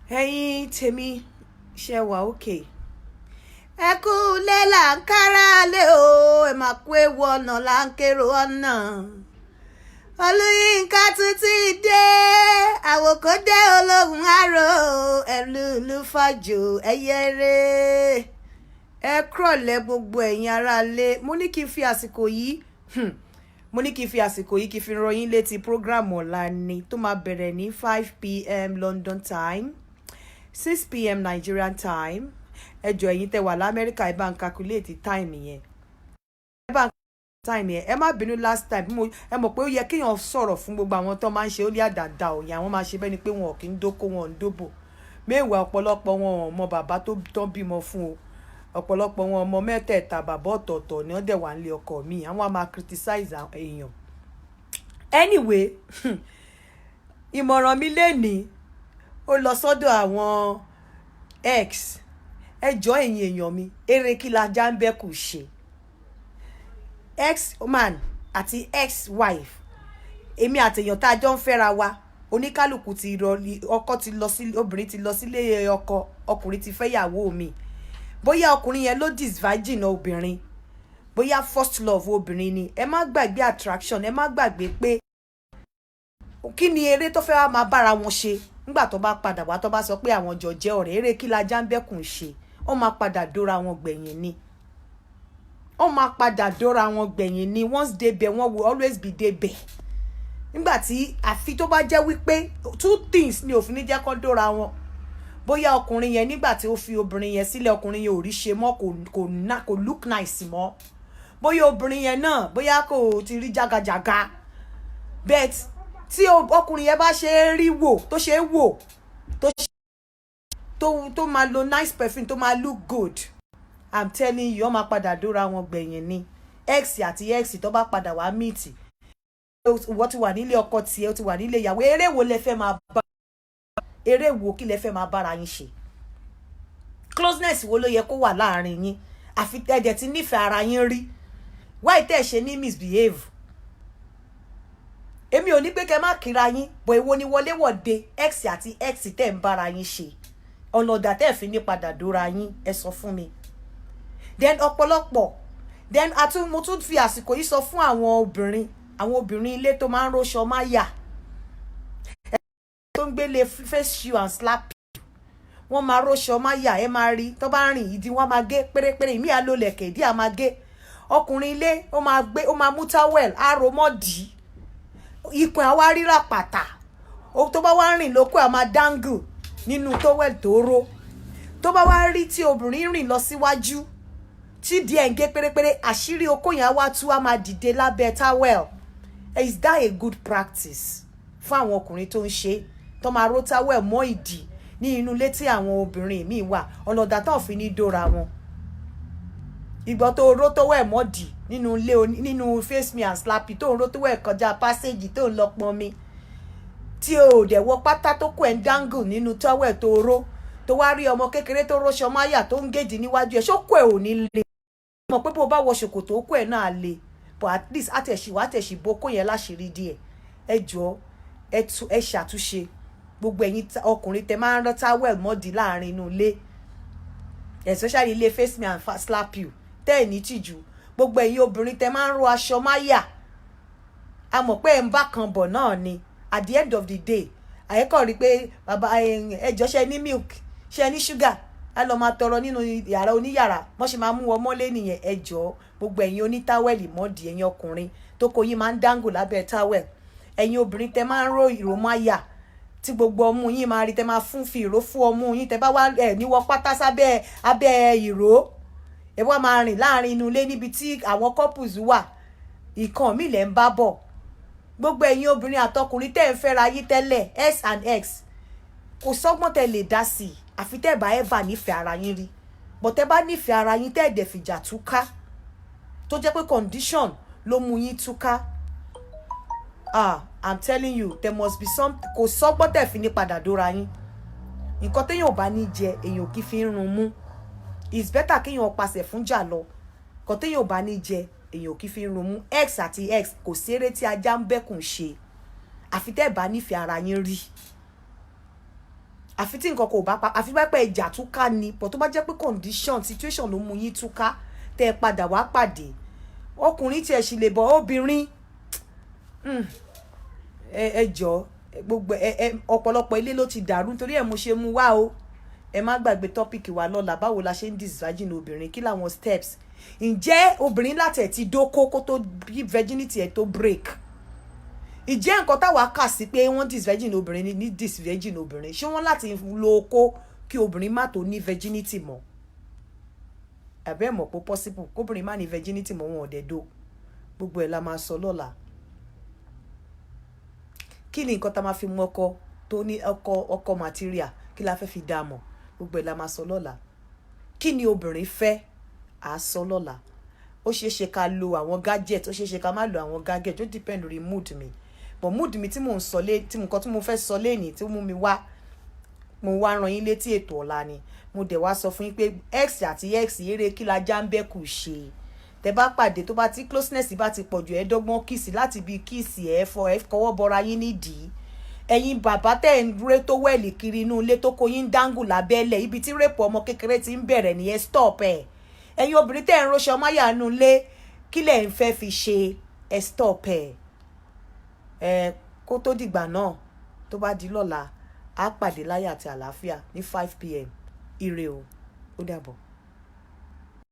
Ẹ̀yin tèmi, ṣe wà okay? Ẹ kú lé là ń kára lé o, ẹ máa kú ewu ọ̀nà là ń kérò ọ̀nà. Olúyinká tún ti dé, àwòkọ́ dé, olóhùn àrò ẹ̀lúùlú fàjò ẹ̀yẹrẹ. Ẹ kúrọ̀lẹ́ gbogbo ẹ̀yin aráalé. Mo ní kí n fi àsìkò yìí mo ní kí n fi àsìkò yìí kí n fi rán yín létí program ọ̀la ni tó máa bẹ̀rẹ̀ ní 5 p.m. London time, 6 p.m. Nigerian time. Ẹ jọ̀ọ́, ẹ̀yin tẹ́ wà lamẹ́ríkà, ẹ bá ń calculate time yẹn, ẹ bá ń time yẹn. Ẹ má bínú, last time mo ẹ mọ̀ pé ó yẹ kéèyàn sọ̀rọ̀ fún gbogbo àwọn tó máa ń ṣe ó ní àdàdà òyìn, àwọn máa ṣe bẹ́ẹ̀ ni pé wọn ò kí ń dóko, wọn ò ń dóbò mẹ́wàá. Ọ̀pọ̀lọpọ̀ wọn ò mọ bàbá tó tán bímọ fún o. Ọ̀pọ̀lọpọ̀ wọn, ọmọ mẹ́tẹ̀ẹ̀ta, bàbá ọ̀tọ̀ọ̀tọ̀ ni wọ́n dẹ̀ wà nílé ọkọ mi. Àwọn á máa criticize èèyàn. Anyway, ìmọ̀ràn mi lénìí, ó lọ sọ́dọ̀ àwọn ex. Ẹ jọ̀ọ́, ẹ̀yin èèyàn mi, eré kí la já ń bẹ́ kù ṣe? Ex man àti ex wife, èmi àtèèyàn tá a jọ ń fẹ́ra wa, oníkálukú ti rọ, ọkọ ti lọ sí, obìnrin ti lọ sílé ọkọ, ọkùnrin ti fẹ́ yàwó mi. Bóyá ọkùnrin yẹn ló disvirgin obìnrin, bóyá first love obìnrin ni. Ẹ má gbàgbé attraction, ẹ má gbàgbé pé kí ni eré tó fẹ́ wá máa bára wọn ṣe nígbà tó bá padà wá, tó bá sọ pé àwọn jọ jẹ́ ọ̀rẹ́. Eré kí la já ń bẹ́kùn ṣe? Ó máa padà dóra wọn gbẹ̀yìn ni, ó máa padà dóra wọn gbẹ̀yìn ni. Once débẹ̀, wọ́n will always be débẹ̀. Nígbà tí àfi tó bá jẹ́ wípé two things ni òfin ní jẹ́ kó dóra wọn. Bóyá ọkùnrin yẹn, nígbà tí ó fi obìnrin yẹn sílẹ̀, ọkùnrin yẹn ò rí ṣe mọ́, kò look nice mọ́. Bóyá obìnrin yẹn náà, bóyá kò ti rí jágajàga. But tí ọkùnrin yẹn bá ṣe é rí wò, tó ṣe é wò, tó máa lo nice perfume, tó máa look good, I'm telling you, wọ́n máa padà dóra wọn gbẹ̀yìn ni. Ex àti ex tó bá padà wá meet, ìwọ ti wà nílé ọkọ tiẹ̀, ó ti wà nílé ìyàwó. Eré wo lẹ fẹ́ máa bá? Eré wo kí lẹ fẹ́ máa bára yín ṣe? Closeness wo ló yẹ kó wà láàrin yín? Àfi ẹ̀dẹ̀ tí nífẹ̀ẹ́ ara yín rí, why tẹ́ ẹ̀ ṣe ní misbehave? Èmi ò ní pé kẹ́ má kíra yín bọ̀. Èwo ni wọléwọ̀de ex àti ex tẹ́ ń bára yín ṣe? Ọ̀nà ọ̀dà tẹ́ ẹ̀ fi ní padà dóra yín, ẹ sọ fún mi. Then ọ̀pọ̀lọpọ̀, then àtún mo tún fi àsìkò yìí sọ fún àwọn obìnrin, àwọn obìnrin ilé tó máa ń róṣọ máyà, tó ń gbélé face you and slap you. Wọ́n máa róṣọ máyà, ẹ máa rí tó bá rìn, ìdí wọn máa gé pérépéré, ìmí àlò lẹ̀kẹ̀, ìdí à máa gé. Ọkùnrin ilé, ó máa gbé, ó máa mú towel, á ro mọ́ dì í, ikùn àwa ríra pàtà. Tó bá wá rìn lóko, à máa dangle nínú towel tó ró. Tó bá wá rí tí obìnrin rìn lọ síwájú, tí díẹ̀ ń gé pérépéré, àṣírí okó yẹn á wá tú, á máa dìde lábẹ́ towel. Is that a good practice fún àwọn ọkùnrin tó ń ṣe, tó máa ró towel mọ́ ìdí ní inú ilé tí àwọn obìnrin míì wà? Ọ̀nà ọ̀dà tó fi ní dóra wọn. Ìgbọ́ tó ró towel mọ́ dì nínú ilé, nínú face me and slap you, tó ń ró towel kọjá passage, tó ń lọ pọn mi, tí o ò dẹ̀ wọ pátá, tó kó ẹ̀ ń dangle nínú towel tó ró, tó wá rí ọmọ kékeré tó róṣọ máyà, tó ń gèjì níwájú ẹ̀, ṣókò ẹ̀ ò ní le? Mọ̀ pé bó o bá wọ ṣòkòtò, ó kó ẹ̀ náà le, but at least àtẹ̀sí wà, àtẹ̀sí bó kó yẹn láṣìírí díẹ̀. Ẹ jọ̀ọ́, ẹ ṣàtúnṣe. Gbogbo ẹ̀yin ọkùnrin tẹ máa ń rán towel mọ́dì láàrin inú ilé, especially ilé face me and slap you, tẹ́ ẹ̀ ní tìjú. Gbogbo ẹ̀yin obìnrin tẹ máa ń ro aṣọ máyà, a mọ̀ pé ẹ̀ ń bá kan bọ̀ náà ni. At the end of the day, àyẹ́kọ̀ rí pé bàbá ẹjọ́, ṣe ní milk, ṣe ní sugar, á lọ máa tọrọ nínú yàrá oníyàrá. Wọ́n ṣe máa mú wọn mọ́lé nìyẹn. Ẹ jọ̀ọ́, gbogbo ẹ̀yin oní towel mọ́dì, ẹ̀yin ọkùnrin tó kó yín máa ń dangle lábẹ́ towel, ẹ̀yin obìnrin tẹ máa ń ró ìró máyà tí gbogbo ọmú yín máa rí, tẹ máa fún fi ìró fún ọmú yín, tẹ bá wá ẹ níwọ pátá sábẹ́ abẹ́ ìró, ẹ wá máa rìn láàrin inú ilé níbi tí àwọn couples wà, ìkan mi lẹ̀ ń bá bọ̀. Gbogbo ẹ̀yin obìnrin àtọkùnrin tẹ́ ẹ̀ ń fẹ́ra yí tẹ́lẹ̀, ex and ex, kò sọ́gbọ́n tẹ́ lè dá sí i, àfi tẹ́ ẹ̀ bá ever nífẹ̀ẹ́ ara yín rí. But tẹ́ bá nífẹ̀ẹ́ ara yín, tẹ́ ẹ̀ dẹ̀ fìjà túká, tó jẹ́ pé condition ló mú yín túká, ah, I'm telling you, there must be some, kò sọ́gbọ́n tẹ́ fi ní padà dóra yín. Nǹkan téèyàn ò bá ní jẹ, èèyàn ò kí fi ń run mú. It's better kéèyàn pàṣẹ fún jà lọ. Nǹkan téèyàn ò bá ní jẹ, èèyàn ò kí fi ń run mú. Ex àti ex, kò sí eré tí ajá ń bẹ́kùn ṣe, àfi tẹ́ ẹ̀ bá nífẹ̀ẹ́ ara yín rí. Àfi tí nǹkan kò bá pa, àfi bá pẹ́ ìjà túká ni. But tó bá jẹ́ pé condition, situation ló mú yín túká, tẹ́ ẹ padà wá pàdé, ọkùnrin tiẹ̀ sì lè bọ̀, obìnrin, ẹ jọ, gbogbo ẹ ọ̀pọ̀lọpọ̀ ilé ló ti dàrú nítorí ẹ̀ mo ṣe mú wá o. Ẹ má gbàgbé topic wa lọ́la: báwo la ṣe ń disvirgin obìnrin? Kí làwọn steps? Ǹjẹ́ obìnrin láti ẹ̀ ti dóko kó tó bí virginity ẹ̀ tó break? Ìjẹ́ nǹkan táwa kà sí pé wọ́n disvirgin obìnrin ní disvirgin obìnrin, ṣé wọ́n láti lo okó kí obìnrin má tó ní virginity mọ́? Àbẹ́ mọ̀ pé possible kóbìnrin má ní virginity mọ́, wọn ò dẹ̀ do. Gbogbo ẹ̀ la máa sọ lọ́la. Kí ni nǹkan tá máa fi mú ọkọ tó ní ọkọ material? Kí la fẹ́ fi dá a mọ̀? Gbogbo ẹ̀ la máa sọ lọ́la. Kí ni obìnrin fẹ́? À á sọ lọ́la. Ó ṣeé ṣe ká lo àwọn gadget, ó ṣeé ṣe ká má lo àwọn gadget. Ó depend lórí mood mi. But mood mi tí mò ń sọ lé, tí nǹkan tí mo fẹ́ sọ lénìí tí ó mú mi wá, mo wá rán yín létí ètò ọ̀la ni. Mo dẹ̀ wá sọ fún yín pé ex àti ex, eré kí la já ń bẹ́ kù ṣe. Tẹ bá pàdé, tó bá tí closeness bá ti pọ̀jù, ẹ dọ́gbọ́n kiss láti bí kiss, ẹ fọ, ẹ kọwọ́ bọra yín nídìí. Ẹ̀yin bàbá tẹ̀ ń ré towel kiri inú ilé tó kó yín dangle lábẹ́lẹ̀, ibi tí rape ọmọ kékeré ti ń bẹ̀rẹ̀ nìyẹn, stop ẹ̀. Ẹ̀yin obìnrin tẹ̀ ń róṣọ máyà inú ilé, kí lẹ̀ ń fẹ́ fi ṣe? Ẹ stop ẹ̀. Ẹ kó tó dìgbà náà, tó bá di lọ́la, á pàdé láyọ̀ àti àlàáfíà ní 5 p.m. Ire o, ó dàbọ̀.